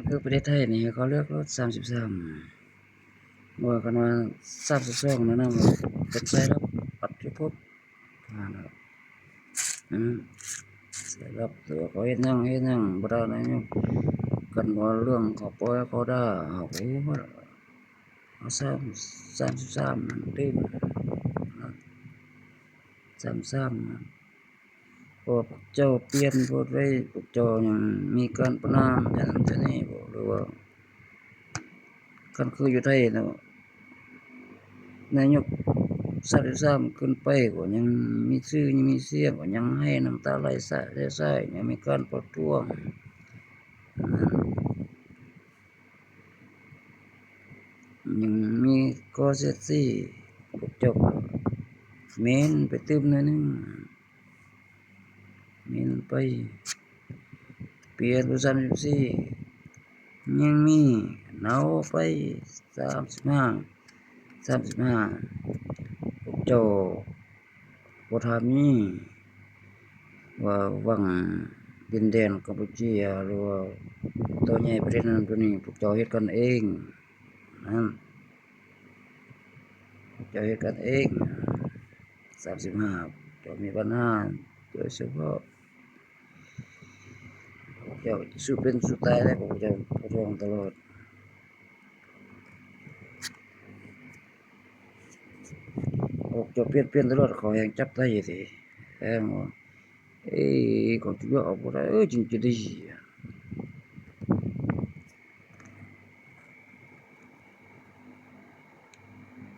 ຄືປະເທດໄທນີ້ ເຂົາເລືອກໂລດສາມສິບສາມ ບໍ່ວ່າກັນວ່າສາມສິບສອງນັ້ນນະ ເປັນສາຍລັບ ປັດຈຸພົບ ຜ່ານແລ້ວ ອືມ ສາຍລັບ ຫຼືວ່າເຂົາເຮັດຫຍັງ ເຮັດຫຍັງບໍ່ໄດ້ນະໂຍມ. ຄັນວ່າເລື່ອງເຂົາປ່ອຍເຂົາດ່າ ເຮົາກໍຮູ້ໝົດ ເອົາສາມ ສາມສິບສາມນັ້ນຕື່ມ ສາມສິບສາມນັ້ນ ເພາະວ່າພວກເຈົ້າປ່ຽນໂພດໄວ້ ພວກເຈົ້າຍັງມີການປະນາມ ແຕ່ນັ້ນແຕ່ນີ້ບໍ ຫຼືວ່າ ຄັນຄືຢູ່ໄທເນາະ ນາຍົກສາມສິບສາມຂຶ້ນໄປກໍຍັງມີຊື່ ຍັງມີສຽງ ກໍຍັງໄຫ້ນ້ຳຕາໄຫຼສະແລະສາຍ ຍັງມີການປະທ້ວງ ຍັງມີຂໍ້ເສດສີ ພວກເຈົ້າກໍເໝັນໄປຕື່ມໜ້ອຍໜຶ່ງ ເໝັນໄປ ປ່ຽນເປັນສາມສິບສີ່ ຍັງມີເນົາໄປສາມສິບຫ້າ ສາມສິບຫ້າ ພວກເຈົ້າບໍ່ຖາມມີວ່າວັງດິນແດນກຳປູເຈຍ ຫຼືວ່າໂຕໃຫຍ່ປະເທດນັ້ນປະເທດນີ້ ພວກເຈົ້າເຮັດກັນເອງນັ້ນ ພວກເຈົ້າເຮັດກັນເອງ ສາມສິບຫ້າ ເຈົ້າມີບັນຫາໂດຍສະເພາະ ເຈົ້າສູ້ເປັນສູ້ຕາຍແລ້ວ ພວກເຈົ້າປະທ້ວງຕະຫຼອດ ພວກເຈົ້າປ່ຽນ ປ່ຽນຕະຫຼອດ ເຂົາແຮ່ງຈັບໄດ້ຕິ ແຮ່ງວ່າ ເອີ ຂອງຈຸເຫຼືອອອກບໍ່ໄດ້ ເອີ ຈຶ່ງຈະດີ